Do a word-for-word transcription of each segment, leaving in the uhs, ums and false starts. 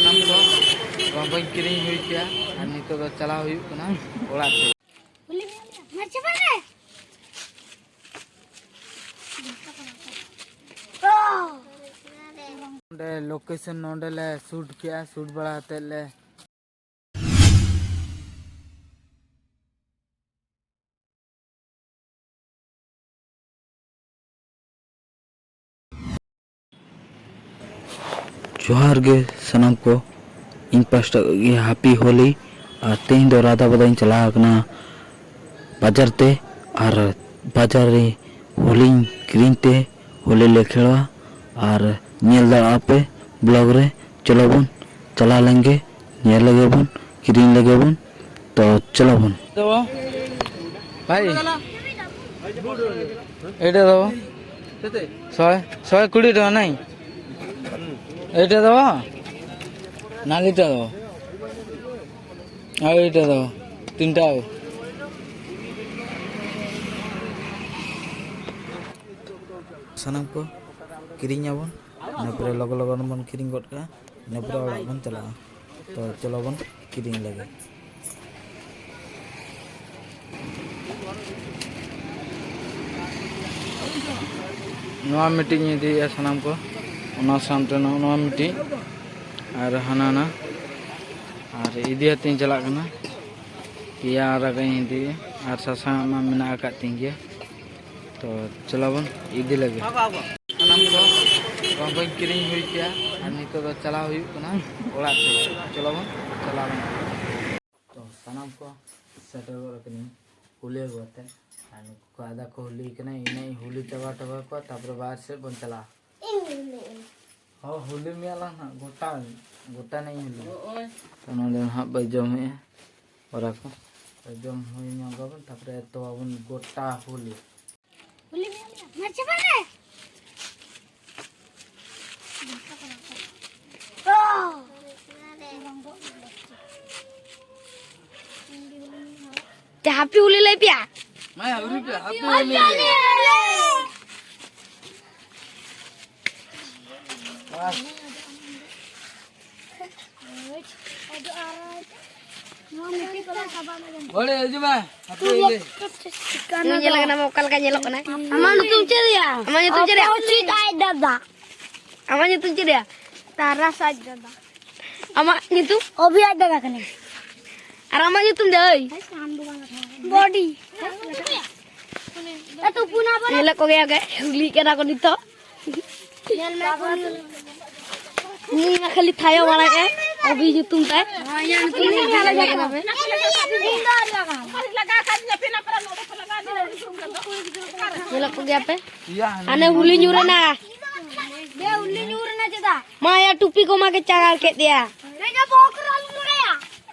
ᱵᱟᱹᱧ ᱠᱤᱨᱤᱧ ᱦᱩᱭ ᱠᱮᱜᱼᱟ, ᱟᱨ ᱱᱤᱛᱚᱜ ᱫᱚ ᱪᱟᱞᱟᱣ ᱦᱩᱭᱩᱜ ᱠᱟᱱᱟ ᱚᱲᱟᱜ ᱛᱮ᱾ ᱱᱚᱰᱮ location ᱱᱚᱰᱮ ᱞᱮ shoot ᱠᱮᱜᱼᱟ, shoot ᱵᱟᱲᱟ ᱠᱟᱛᱮᱫ ᱞᱮ ᱡᱚᱦᱟᱨ ᱜᱮ ᱥᱟᱱᱟᱢ ᱠᱚ, ᱤᱧ ᱯᱟᱥᱴᱟ ᱠᱷᱚᱱ ᱜᱮ happy ᱦᱳᱞᱤ᱾ ᱟᱨ ᱛᱮᱦᱮᱧ ᱫᱚ ᱨᱟᱫᱟ ᱵᱟᱫᱟᱧ ᱪᱟᱞᱟᱣ ᱟᱠᱟᱱᱟ ᱵᱟᱡᱟᱨ ᱛᱮ, ᱟᱨ ᱵᱟᱡᱟᱨ ᱨᱮ ᱦᱳᱞᱤᱧ ᱠᱤᱨᱤᱧ ᱛᱮ ᱦᱳᱞᱤ ᱞᱮ ᱠᱷᱮᱞᱚᱜᱼᱟ᱾ ᱟᱨ ᱧᱮᱞ ᱫᱟᱲᱮᱭᱟᱜᱼᱟ ᱯᱮ vlog ᱨᱮ᱾ ᱪᱚᱞᱚ ᱵᱚᱱ ᱪᱟᱞᱟᱣ ᱞᱮᱱ ᱜᱮ, ᱧᱮᱞ ᱞᱮᱜᱮ ᱵᱚᱱ, ᱠᱤᱨᱤᱧ ᱞᱮᱜᱮ ᱵᱚᱱ᱾ ᱛᱚ ᱪᱚᱞᱚ ᱵᱚᱱ᱾ ᱫᱚ ᱵᱷᱟᱭ, ᱮᱴᱟ ᱫᱚ ᱥᱚᱭ, ᱥᱚᱭ ᱠᱩᱲᱤ ᱴᱟᱠᱟ ᱱᱟᱭ᱾ ᱮᱴᱟ ᱫᱚ ᱱᱟᱞᱤᱴᱟ ᱫᱚ, ᱟᱨ ᱮᱴᱟ ᱫᱚ ᱛᱤᱱᱴᱟ᱾ ᱥᱟᱱᱟᱢ ᱠᱚ ᱠᱤᱨᱤᱧ ᱟᱵᱚᱱ, ᱤᱱᱟᱹ ᱯᱚᱨᱮ ᱞᱚᱜᱚᱱ ᱞᱚᱜᱚᱱ ᱵᱚᱱ ᱠᱤᱨᱤᱧ ᱜᱚᱫ ᱠᱟᱜᱼᱟ, ᱤᱱᱟᱹ ᱯᱚᱨᱮ ᱚᱲᱟᱜ ᱵᱚᱱ ᱪᱟᱞᱟᱜᱼᱟ᱾ ᱛᱚ ᱪᱚᱞᱚ ᱵᱚᱱ ᱠᱤᱨᱤᱧ ᱞᱮᱜᱮ᱾ ᱱᱚᱣᱟ ᱢᱤᱫᱴᱤᱡ ᱤᱧ ᱤᱫᱤᱭᱮᱫᱼᱟ ᱥᱟᱱᱟᱢ ᱠᱚ, ᱚᱱᱟ ᱥᱟᱶᱛᱮ ᱱᱚᱜᱼᱚ ᱱᱚᱣᱟ ᱢᱤᱫᱴᱤᱡ, ᱟᱨ ᱦᱟᱱᱟ ᱱᱟ, ᱟᱨ ᱤᱫᱤ ᱟᱛᱮᱧ ᱪᱟᱞᱟᱜ ᱠᱟᱱᱟ᱾ ᱯᱮᱭᱟ ᱟᱨᱟᱜ ᱤᱧ ᱤᱫᱤᱭᱮᱫᱼᱟ, ᱟᱨ ᱥᱟᱥᱟᱝ ᱢᱟ ᱢᱮᱱᱟᱜ ᱟᱠᱟᱫ ᱛᱤᱧ ᱜᱮᱭᱟ᱾ ᱛᱚ ᱪᱚᱞᱚ ᱵᱚᱱ ᱤᱫᱤ ᱞᱮᱜᱮ᱾ ᱥᱟᱱᱟᱢ ᱠᱚ ᱵᱟᱹᱧ ᱠᱤᱨᱤᱧ ᱦᱩᱭ ᱠᱮᱜᱼᱟ, ᱟᱨ ᱱᱤᱛᱚᱜ ᱫᱚ ᱪᱟᱞᱟᱣ ᱦᱩᱭᱩᱜ ᱠᱟᱱᱟ ᱚᱲᱟᱜ ᱛᱮ᱾ ᱪᱚᱞᱚ ᱵᱚᱱ ᱪᱟᱞᱟᱣ ᱞᱮᱱ ᱜᱮ᱾ ᱛᱚ ᱥᱟᱱᱟᱢ ᱠᱚ ᱥᱮᱴᱮᱨ ᱜᱚᱫ ᱠᱟᱹᱱᱟᱹᱧ ᱦᱩᱞᱤ ᱟᱹᱜᱩ ᱠᱟᱛᱮ, ᱟᱨ ᱱᱩᱠᱩ ᱠᱚ ᱟᱫᱟ ᱠᱚ ᱦᱩᱞᱤ ᱠᱟᱱᱟ, ᱤᱧ ᱦᱚᱸᱧ ᱦᱩᱞᱤ ᱪᱟᱵᱟ ᱦᱚᱴᱚ ᱠᱟᱠᱚᱣᱟ, ᱛᱟᱯᱚᱨᱮ ᱵᱟᱦᱨᱮ ᱥᱮᱫ ᱵᱚᱱ ᱪᱟᱞᱟᱜᱼᱟ᱾ ᱤᱧ ᱦᱩᱞᱤ ᱟᱹᱧ᱾ ᱦᱚᱸ, ᱦᱩᱞᱤ ᱢᱮᱭᱟ ᱞᱟᱝ ᱦᱟᱸᱜ, ᱜᱚᱴᱟ, ᱜᱚᱴᱟ ᱱᱟᱜ ᱤᱧ ᱦᱩᱞᱤ᱾ ᱱᱚᱜᱼᱚᱭ᱾ ᱛᱚ ᱱᱚᱰᱮ ᱦᱟᱸᱜ ᱵᱟᱭ ᱡᱚᱢᱮᱜᱼᱟ᱾ ᱚᱨᱟ ᱠᱚ᱾ ᱡᱚᱢ ᱦᱩᱭ ᱧᱚᱜ ᱟᱵᱚᱱ, ᱛᱟᱯᱚᱨᱮ ᱮᱛᱚ ᱟᱵᱚᱱ ᱜᱚᱴᱟ ᱦᱳᱞᱤ᱾ ᱦᱳᱞᱤ ᱢᱮ, ᱢᱟᱨᱪᱟ ᱵᱟᱝ ᱨᱮ᱾ ᱛᱮ ᱦᱟᱯᱤ ᱦᱳᱞᱤ ᱞᱟᱹᱭ ᱯᱮᱭᱟ᱾ ᱢᱟ ᱦᱳᱞᱤ ᱯᱮ, ᱦᱟᱯᱤ ᱦᱳᱞᱤ᱾ ᱵᱟᱥ᱾ ᱦᱚᱲᱮ ᱦᱤᱡᱩᱜ ᱢᱮ᱾ ᱦᱟᱯᱮ ᱞᱟᱹᱭ᱾ ᱤᱧ ᱧᱮᱞ ᱠᱟᱱᱟ, ᱚᱠᱟ ᱞᱮᱠᱟ ᱧᱮᱞᱚᱜ ᱠᱟᱱᱟ᱾ ᱟᱢᱟᱜ ᱧᱩᱛᱩᱢ ᱪᱮᱫ ᱭᱟ? ᱟᱢᱟᱜ ᱧᱩᱛᱩᱢ ᱪᱮᱫ ᱭᱟ? ᱚᱯᱚᱡᱤᱴ ᱟᱡ ᱫᱟᱫᱟ᱾ ᱟᱢᱟᱜ ᱧᱩᱛᱩᱢ ᱪᱮᱫ ᱭᱟ? ᱛᱟᱨᱟᱥ ᱟᱡ ᱫᱟᱫᱟ᱾ ᱟᱢᱟᱜ ᱧᱩᱛᱩᱢ? ᱚᱵᱷᱤ ᱟᱡ ᱫᱟᱫᱟ ᱠᱟᱹᱱᱟᱹᱧ᱾ ᱟᱨ ᱟᱢᱟᱜ ᱧᱩᱛᱩᱢ ᱫᱚ ᱳᱭ? ᱵᱚᱰᱤ᱾ ᱧᱮᱞᱮᱫ ᱠᱚᱜᱮᱭᱟ ᱜᱮ, ᱦᱩᱞᱤᱜ ᱠᱟᱱᱟ ᱠᱚ ᱱᱤᱛᱚᱜ᱾ ᱧᱮᱞ ᱢᱮ, ᱩᱱᱤ ᱢᱟ ᱠᱷᱟᱹᱞᱤ ᱛᱷᱟᱭᱚ ᱵᱟᱲᱟᱭᱮᱫᱼᱟᱭ, ᱚᱵᱷᱤ ᱧᱩᱛᱩᱢ ᱛᱟᱭ᱾ ᱧᱮᱞᱮᱫ ᱠᱚᱜᱮᱭᱟ ᱯᱮ? ᱦᱟᱱᱮ ᱦᱩᱞᱤ ᱧᱩᱨ ᱮᱱᱟ᱾ ᱢᱟ ᱭᱟ, ᱴᱩᱯᱤ ᱠᱚ ᱢᱟ ᱜᱮ ᱪᱟᱜᱟᱲ ᱠᱮᱫ ᱫᱮᱭᱟ᱾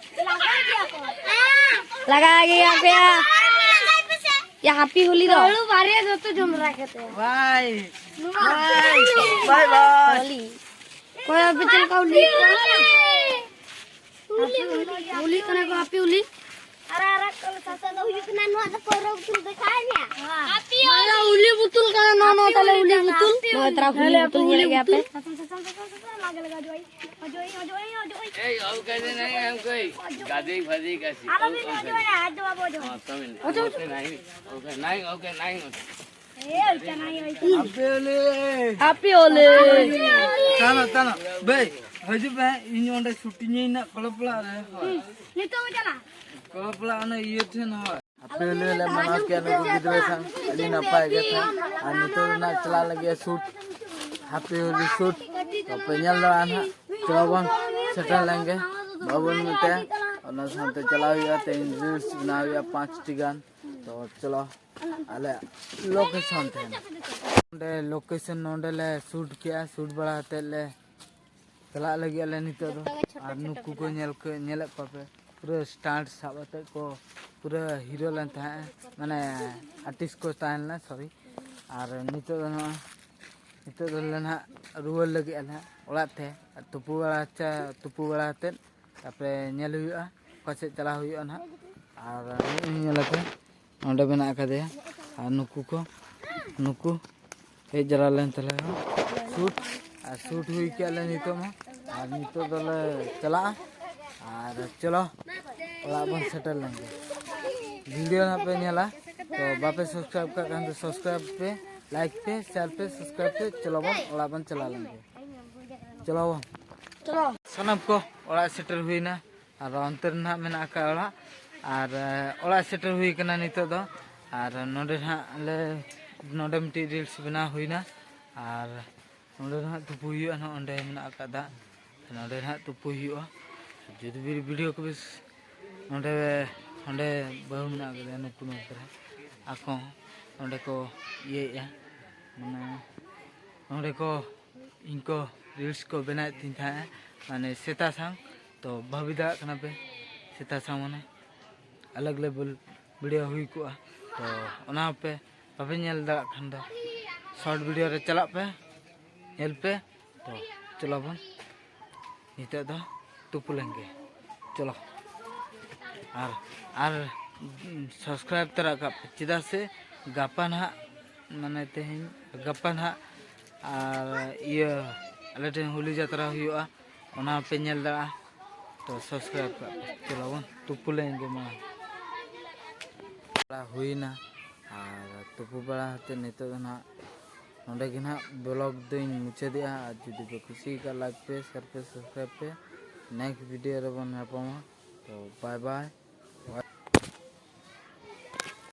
ᱞᱟᱜᱟ ᱜᱮᱭᱟ ᱯᱮᱭᱟ᱾ ᱭᱟ, ᱦᱟᱯᱤ ᱦᱳᱞᱤ ᱫᱚ᱾ ᱵᱟᱨᱭᱟ ᱡᱚᱛᱚ ᱡᱚᱢ ᱨᱟ ᱠᱟᱛᱮ᱾ ᱵᱟᱭ᱾ ᱵᱟᱭ, ᱵᱟᱭ, ᱵᱟᱭ᱾ ᱦᱳᱞᱤ᱾ ᱚᱠᱚᱭ ᱟᱯᱮ ᱪᱮᱫ ᱞᱮᱠᱟ ᱦᱳᱞᱤ? ᱦᱳᱞᱤ ᱠᱟᱱᱟ ᱠᱚ, ᱦᱟᱯᱤ ᱦᱳᱞᱤ᱾ ᱟᱨ ᱟᱨᱟᱜ ᱠᱚᱞᱮ ᱥᱟᱥᱟ ᱫᱚ ᱦᱩᱭᱩᱜ ᱠᱟᱱᱟ, ᱱᱚᱣᱟ ᱫᱚ ᱯᱟᱹᱣᱨᱟᱹ ᱵᱳᱛᱚᱞ ᱫᱚ ᱪᱟᱭ ᱧᱟ᱾ ᱦᱟᱯᱤ ᱦᱳᱞᱤ᱾ ᱦᱳᱞᱤ ᱵᱳᱛᱚᱞ ᱠᱟᱱᱟ, ᱱᱚᱣᱟ, ᱱᱚᱣᱟ ᱛᱟᱦᱞᱮ ᱦᱳᱞᱤ ᱵᱳᱛᱚᱞ᱾ ᱱᱚᱣᱟ ᱛᱟᱨᱟ ᱦᱳᱞᱤ ᱵᱳᱛᱚᱞ ᱧᱮᱞ ᱜᱮᱭᱟ ᱯᱮ᱾ ᱥᱟᱥᱟ, ᱥᱟᱥᱟ, ᱥᱟᱥᱟ, ᱥᱟᱥᱟ, ᱞᱟᱜᱮ, ᱞᱟᱜᱮ, ᱚᱡᱚᱭ, ᱚᱡᱚᱭ, ᱚᱡᱚᱭ, ᱚᱡᱚᱭ᱾ ᱮᱭ, ᱟᱵ ᱠᱟᱭᱫᱮ ᱱᱟᱦᱤ ᱦᱟᱢ ᱠᱳᱭ ᱜᱟᱫᱮ ᱯᱷᱟᱫᱮ ᱠᱟ ᱥᱤ-, ᱟᱞᱚᱵᱤᱱ ᱚᱡᱚᱭᱟ, ᱟᱡ ᱫᱚ ᱵᱟᱵᱚ ᱚᱡᱚᱭᱟ᱾ ᱦᱟᱸ, ᱛᱚᱵᱮ ᱱᱟᱦᱤ, ᱚᱡᱚᱭ, ᱚᱡᱚᱭ᱾ ᱳᱠᱮ, ᱱᱟᱦᱤ, ᱳᱠᱮ, ᱱᱟᱦᱤ, ᱳᱠᱮ᱾ ᱮ, ᱳᱭ ᱠᱟᱱᱟᱭ, ᱳᱭ ᱠᱟᱱᱟᱭ᱾ ᱦᱟᱯᱤ ᱦᱳᱞᱤ᱾ ᱦᱟᱯᱤ ᱦᱳᱞᱤ᱾ ᱛᱟᱱᱟ, ᱛᱟᱱᱟ᱾ ᱵᱮᱭ, ᱦᱤᱡᱩᱜ ᱯᱮ, ᱤᱧ ᱚᱸᱰᱮ ᱥᱩᱴᱤᱝ ᱤᱧ ᱱᱟᱜ ᱠᱚᱲᱟ ᱯᱟᱲᱟ ᱨᱮ᱾ ᱦᱳᱭ᱾ ᱱᱤᱛᱚᱜ ᱵᱚ ᱪᱟᱞᱟᱜᱼᱟ᱾ ᱠᱚᱲᱟ ᱯᱟᱲᱟ ᱚᱱᱟ ᱤᱭᱟᱹ ᱴᱷᱮᱱ ᱦᱳᱭ᱾ ᱦᱟᱯᱮ ᱦᱳᱞᱤ ᱞᱮ ᱢᱟᱱᱟᱣ ᱠᱮᱫᱼᱟ ᱱᱩᱠᱩ ᱜᱤᱫᱽᱨᱟᱹ ᱥᱟᱶ, ᱟᱹᱰᱤ ᱱᱟᱯᱟᱭ ᱜᱮ ᱛᱟᱦᱮᱸ᱾ ᱟᱨ ᱱᱤᱛᱚᱜ ᱫᱚ ᱱᱟᱜ ᱪᱟᱞᱟᱜ ᱞᱟᱹᱜᱤᱫ ᱥᱩᱴ, ᱦᱟᱯᱮ ᱦᱳᱞᱤ ᱥᱩᱴ᱾ ᱛᱚ ᱯᱮ ᱧᱮᱞ ᱫᱟᱲᱮᱭᱟᱜᱼᱟ ᱱᱟᱜ, ᱪᱚᱞᱚ ᱵᱚᱱ ᱥᱮᱴᱮᱨ ᱞᱮᱱ ᱜᱮ, ᱵᱟᱵᱚᱱ ᱢᱮᱛᱟᱭᱟ᱾ ᱚᱱᱟ ᱥᱟᱶᱛᱮ ᱪᱟᱞᱟᱣ ᱦᱩᱭᱩᱜᱼᱟ, ᱛᱮᱦᱮᱧ ᱨᱤᱞᱥ ᱵᱮᱱᱟᱣ ᱦᱩᱭᱩᱜᱼᱟ ᱯᱟᱸᱪᱴᱤ ᱜᱟᱱ᱾ ᱛᱚ ᱪᱚᱞᱚ, ᱟᱞᱮ ᱞᱳᱠᱮᱥᱚᱱ ᱛᱟᱦᱮᱱᱟ ᱱᱚᱸᱰᱮ, ᱞᱳᱠᱮᱥᱚᱱ ᱱᱚᱸᱰᱮ ᱞᱮ ᱥᱩᱴ ᱠᱮᱜᱼᱟ, ᱥᱩᱴ ᱵᱟᱲᱟ ᱠᱟᱛᱮᱫ ᱞᱮ ᱪᱟᱞᱟᱜ ᱞᱟᱹᱜᱤᱫ ᱟᱞᱮ ᱱᱤᱛᱚᱜ ᱫᱚ᱾ ᱟᱨ ᱱᱩᱠᱩ ᱠᱚ ᱧᱮᱞ ᱠᱚ, ᱧᱮᱞᱮᱫ ᱠᱚᱣᱟ ᱯᱮ, ᱯᱩᱨᱟᱹ ᱥᱴᱟᱱᱴ ᱥᱟᱵ ᱠᱟᱛᱮᱫ ᱠᱚ ᱯᱩᱨᱟᱹ ᱦᱤᱨᱳ ᱞᱮᱱ ᱛᱟᱦᱮᱸᱫ, ᱢᱟᱱᱮ ᱟᱨᱴᱤᱥᱴ ᱠᱚ ᱛᱟᱦᱮᱸ ᱞᱮᱱᱟ, ᱥᱚᱨᱤ᱾ ᱟᱨ ᱱᱤᱛᱚᱜ ᱫᱚ ᱱᱚᱜᱼᱚᱭ, ᱱᱤᱛᱚᱜ ᱫᱚᱞᱮ ᱱᱟᱦᱟᱜ ᱨᱩᱣᱟᱹᱲ ᱞᱟᱹᱜᱤᱫ ᱟᱞᱮ ᱦᱟᱸᱜ ᱚᱲᱟᱜ ᱛᱮ᱾ ᱟᱨ ᱛᱩᱯᱩ ᱵᱟᱲᱟ ᱪᱟ-, ᱛᱩᱯᱩ ᱵᱟᱲᱟ ᱠᱟᱛᱮᱫ ᱛᱟᱨᱯᱚᱨᱮ ᱧᱮᱞ ᱦᱩᱭᱩᱜᱼᱟ ᱚᱠᱟ ᱥᱮᱫ ᱪᱟᱞᱟᱣ ᱦᱩᱭᱩᱜᱼᱟ ᱱᱟᱦᱟᱜ᱾ ᱟᱨ ᱱᱚᱜᱼᱚᱭ ᱧᱮᱞ ᱟᱯᱮ, ᱚᱸᱰᱮ ᱢᱮᱱᱟᱜ ᱟᱠᱟᱫᱮᱭᱟ᱾ ᱟᱨ ᱱᱩᱠᱩ ᱠᱚ, ᱱᱩᱠᱩ ᱦᱮᱡ ᱡᱟᱣᱨᱟ ᱞᱮᱱ ᱛᱟᱞᱮᱭᱟ ᱥᱩᱴ, ᱟᱨ ᱥᱩᱴ ᱦᱩᱭ ᱠᱮᱜᱼᱟ ᱞᱮ ᱱᱤᱛᱚᱜ ᱢᱟ᱾ ᱟᱨ ᱱᱤᱛᱚᱜ ᱫᱚᱞᱮ ᱪᱟᱞᱟᱜᱼᱟ᱾ ᱟᱨ ᱪᱚᱞᱚ, ᱚᱲᱟᱜ ᱵᱚᱱ ᱥᱮᱴᱮᱨ ᱞᱮᱱ ᱜᱮ᱾ ᱵᱷᱤᱰᱤᱭᱳ ᱱᱟᱦᱟᱜ ᱯᱮ ᱧᱮᱞᱟ, ᱛᱚ ᱵᱟᱯᱮ ᱥᱟᱵᱥᱠᱨᱟᱭᱤᱵ ᱠᱟᱜ ᱠᱷᱟᱱ ᱫᱚ ᱥᱟᱵᱥᱠᱨᱟᱭᱤᱵ ᱯᱮ, ᱞᱟᱭᱤᱠ ᱯᱮ, ᱥᱮᱭᱟᱨ ᱯᱮ, ᱥᱟᱵᱥᱠᱨᱟᱭᱤᱵ ᱯᱮ᱾ ᱪᱚᱞᱚ ᱵᱚᱱ ᱚᱲᱟᱜ ᱵᱚᱱ ᱪᱟᱞᱟᱣ ᱞᱮᱱ ᱜᱮ᱾ ᱪᱚᱞᱚ ᱵᱚᱱ᱾ ᱥᱟᱱᱟᱢ ᱠᱚ ᱚᱲᱟᱜ ᱥᱮᱴᱮᱨ ᱦᱩᱭᱱᱟ, ᱟᱨ ᱚᱱᱛᱮ ᱨᱮ ᱱᱟᱦᱟᱜ ᱢᱮᱱᱟᱜ ᱟᱠᱟᱫ ᱚᱲᱟᱜ, ᱟᱨ ᱮ, ᱚᱲᱟᱜ ᱥᱮᱴᱮᱨ ᱦᱩᱭ ᱠᱟᱱᱟ ᱱᱤᱛᱚᱜ ᱫᱚ᱾ ᱟᱨ ᱱᱚᱰᱮ ᱱᱟᱦᱟᱜ ᱞᱮ, ᱱᱚᱰᱮ ᱢᱤᱫᱴᱤᱡ ᱨᱤᱞᱥ ᱵᱮᱱᱟᱣ ᱦᱩᱭᱱᱟ, ᱟᱨ ᱱᱚᱰᱮ ᱱᱟᱦᱟᱜ ᱛᱩᱯᱩ ᱦᱩᱭᱩᱜᱼᱟ, ᱱᱚᱜᱼᱚ ᱱᱚᱸᱰᱮ ᱢᱮᱱᱟᱜ ᱟᱠᱟᱫ ᱫᱟᱜ, ᱱᱚᱰᱮ ᱱᱟᱦᱟᱜ ᱛᱩᱯᱩ ᱦᱩᱭᱩᱜᱼᱟ᱾ ᱡᱩᱫᱤ ᱵᱤ-, ᱵᱷᱤᱰᱤᱭᱳ ᱠᱚ ᱵᱮᱥ ᱱᱚᱰᱮ, ᱱᱚᱰᱮ ᱵᱟᱹᱦᱩ ᱢᱮᱱᱟᱜ ᱟᱠᱟᱫᱮᱭᱟ ᱱᱩᱠᱩ ᱱᱚᱛᱮ ᱨᱮ, ᱟᱠᱚ ᱱᱚᱰᱮ ᱠᱚ ᱤᱭᱟᱹᱭᱮᱫᱼᱟ, ᱢᱟᱱᱮ ᱱᱚᱰᱮ ᱠᱚ ᱤᱧ ᱠᱚ ᱨᱤᱞᱥ ᱠᱚ ᱵᱮᱱᱟᱣᱮᱫ ᱛᱤᱧ ᱛᱟᱦᱮᱸᱫ, ᱢᱟᱱᱮ ᱥᱮᱛᱟ ᱥᱟᱶ᱾ ᱛᱚ ᱵᱷᱟᱹᱵᱤ ᱫᱟᱲᱮᱭᱟᱜ ᱠᱟᱱᱟ ᱯᱮ, ᱥᱮᱛᱟ ᱥᱟᱶ ᱢᱟᱱᱮ ᱟᱞᱟᱜᱽ ᱞᱮᱵᱮᱞ ᱵᱷᱤᱰᱤᱭᱳ ᱦᱩᱭ ᱠᱚᱜᱼᱟ᱾ ᱛᱚ ᱚᱱᱟ ᱯᱮ ᱵᱟᱯᱮ ᱧᱮᱞ ᱫᱟᱲᱮᱭᱟᱜ ᱠᱷᱟᱱ ᱫᱚ ᱥᱚᱨᱴ ᱵᱷᱤᱰᱤᱭᱳ ᱨᱮ ᱪᱟᱞᱟᱜ ᱯᱮ, ᱧᱮᱞ ᱯᱮ᱾ ᱛᱚ ᱪᱚᱞᱚ ᱵᱚᱱ ᱱᱤᱛᱚᱜ ᱫᱚ ᱛᱩᱯᱩ ᱞᱮᱱ ᱜᱮ᱾ ᱪᱚᱞᱚ, ᱟᱨ, ᱟᱨ ᱥᱟᱵᱥᱠᱨᱟᱭᱤᱵ ᱛᱚᱨᱟ ᱠᱟᱜ ᱯᱮ, ᱪᱮᱫᱟᱜ ᱥᱮ ᱜᱟᱯᱟ ᱱᱟᱦᱟᱜ, ᱢᱟᱱᱮ ᱛᱮᱦᱮᱧ, ᱜᱟᱯᱟ ᱱᱟᱦᱟᱜ ᱟᱨ ᱤᱭᱟᱹ ᱟᱞᱮ ᱴᱷᱮᱱ ᱦᱳᱞᱤ ᱡᱟᱛᱨᱟ ᱦᱩᱭᱩᱜᱼᱟ, ᱚᱱᱟ ᱯᱮ ᱧᱮᱞ ᱫᱟᱲᱮᱭᱟᱜᱼᱟ᱾ ᱛᱚ ᱥᱟᱵᱥᱠᱨᱟᱭᱤᱵ ᱠᱟᱜ ᱯᱮ᱾ ᱪᱚᱞᱚ ᱵᱚᱱ ᱛᱩᱯᱩ ᱞᱮᱱ ᱜᱮ ᱢᱟᱲᱟᱝ᱾ ᱵᱟᱲᱟ ᱦᱩᱭᱱᱟ, ᱟᱨ ᱛᱩᱯᱩ ᱵᱟᱲᱟ ᱠᱟᱛᱮ ᱱᱤᱛᱚᱜ ᱫᱚ ᱱᱟᱦᱟᱜ ᱱᱚᱸᱰᱮ ᱜᱮ ᱱᱟᱦᱟᱜ ᱵᱞᱚᱜ ᱫᱚᱧ ᱢᱩᱪᱟᱹᱫᱮᱜᱼᱟ᱾ ᱟᱨ ᱡᱩᱫᱤ ᱯᱮ ᱠᱩᱥᱤᱭᱟᱠᱟᱫ, ᱞᱟᱭᱤᱠ ᱯᱮ, ᱥᱮᱭᱟᱨ ᱯᱮ, ᱥᱟᱵᱥᱠᱨᱟᱭᱤᱵ ᱯᱮ᱾ ᱱᱮᱠᱥᱴ ᱵᱷᱤᱰᱤᱭᱳ ᱨᱮᱵᱚᱱ ᱧᱟᱯᱟᱢᱟ᱾ ᱛᱚ ᱵᱟᱭ ᱵᱟᱭ᱾